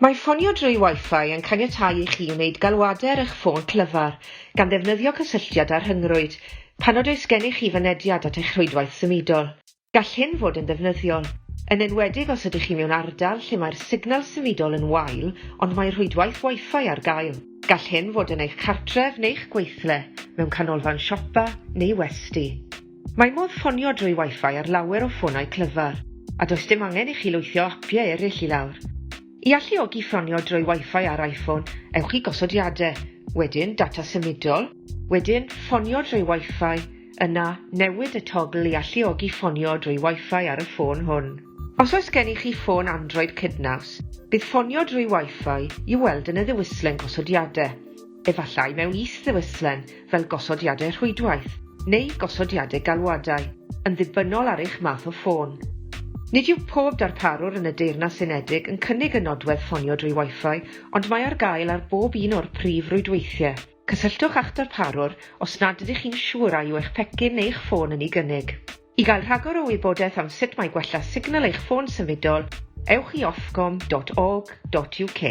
Mae ffonio drwy Wi-Fi yn caniatáu i chi wneud galwadau ar eich ffôn clyfar, gan ddefnyddio cysylltiad â'r rhyngrwyd, pan nad oes gennych chi fynediad at eich rhwydwaith symudol. Gall hyn fod yn ddefnyddiol, yn enwedig os ydych chi mewn ardal lle mae'r signal symudol yn wael ond mae rhwydwaith Wi-Fi ar gael. Gall hyn fod yn eich cartref neu'ch gweithle, mewn canolfan siopa neu westy. Mae modd ffonio drwy Wi-Fi ar lawer o ffonau clyfar, a does dim angen i chi lwythio apiau eraill i lawr. I alluogi ffonio drwy Wi-Fi ar iPhone, ewch i Gosodiadau, wedyn Data Symudol, wedyn Ffonio drwy Wi-Fi, yna newid y togl i alluogi ffonio drwy Wi-Fi ar y ffôn hwn. Os oes gennych chi ffôn Android cydnaws, bydd ffonio drwy Wi-Fi i'w weld yn y ddewislen Gosodiadau. Efallai mewn is-ddewislen fel gosodiadau rhwydwaith neu gosodiadau galwadau, yn ddibynnol ar eich math o ffôn. Nid yw pob darparwr yn y Deyrnas Unedig yn cynnig y nodwedd ffonio drwy Wi-Fi, ond mae ar gael ar bob un o'r prif rwydweithiau. Cysylltwch â'ch darparwr os nad ydych chi'n siŵr a yw eich pecyn neu'ch ffôn yn ei gynnig. I gael rhagor o wybodaeth am sut mae gwella signal eich ffôn symudol, ewch i ofcom.org.uk.